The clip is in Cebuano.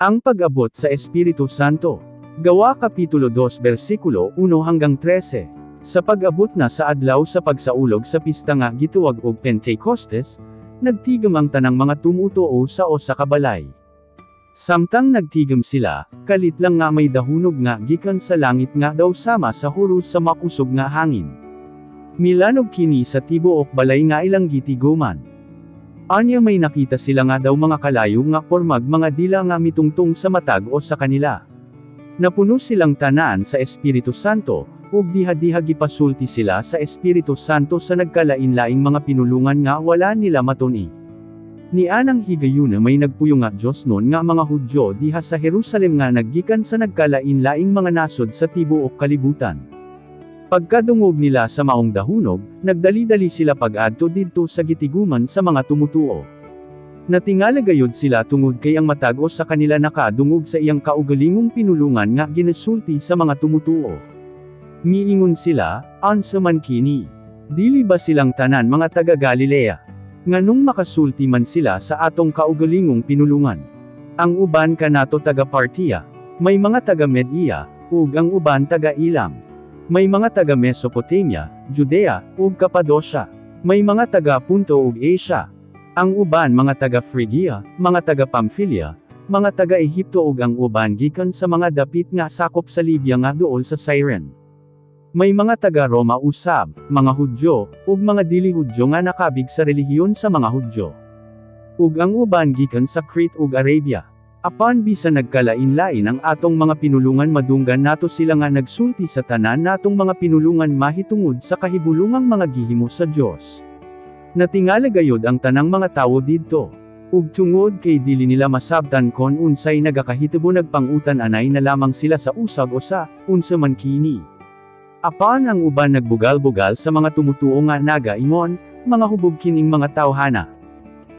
Ang pag-abot sa Espiritu Santo. Gawa Kapitulo 2 versikulo 1 hanggang 13. Sa pag-abot na sa adlaw sa pagsaulog sa pista nga gituwag og Pentecostes, nagtigom ang tanang mga tumutuo sa usa ka balay. Samtang nagtigom sila, kalit lang nga may dahunog nga gikan sa langit nga daw sama sa huros sa makusog nga hangin. Milanog kini sa tibuok balay nga ilang gitiguman. Anya may nakita sila nga daw mga kalayo nga pormag mga dila nga mitungtong sa matag usa kanila. Napuno silang tanan sa Espiritu Santo, ug diha-diha gipasulti sila sa Espiritu Santo sa nagkalain-laing mga pinulungan nga wala nila matun-i. Nianang higayuna may nagpuyo nga Diyosnon nga mga Hudyo diha sa Jerusalem nga naggikan sa nagkalain-laing mga nasod sa tibuok kalibutan. Pagkadungog nila sa maong dahunog, nagdali-dali sila pag-adto didto sa gitiguman sa mga tumutuo. Natingala gayud sila tungod kay ang matag usa kanila nakadungog sa iyang kaugalingong pinulungan nga ginasulti sa mga tumutuo. Miingon sila, "Unsa man kini? Dili ba silang tanan mga taga Galilea? Nganong makasulti man sila sa atong kaugalingong pinulungan? Ang uban kanato taga Partia, may mga taga Media, ug ang uban taga Elam. May mga taga Mesopotamia, Judea, ug Cappadocia. May mga taga Punto ug Asia. Ang uban mga taga Phrygia, mga taga Pamphylia, mga taga Ehipto ug ang uban gikan sa mga dapit nga sakop sa Libya nga duol sa Cyrene. May mga taga Roma usab, mga Hudyo, ug mga dili Hudyo nga nakabig sa relihiyon sa mga Hudyo. Ug ang uban gikan sa Crete ug Arabia. Apan bisan nagkalain-lain ang atong mga pinulungan, madunggan nato sila nga nagsulti sa tanan natong mga pinulungan mahitungod sa kahibulungang mga gihimo sa Dios." Natingala gayud ang tanang mga tawo didto. Ug tungod kay dili nila masabtan kon unsay nagakahitabo, nagpangutan-anay na lamang sila sa usag usa, "Unsa man kini?" Apan ang uban nagbugal-bugal sa mga tumutuo nga nagaingon, "Mga hubog kining mga tawhana."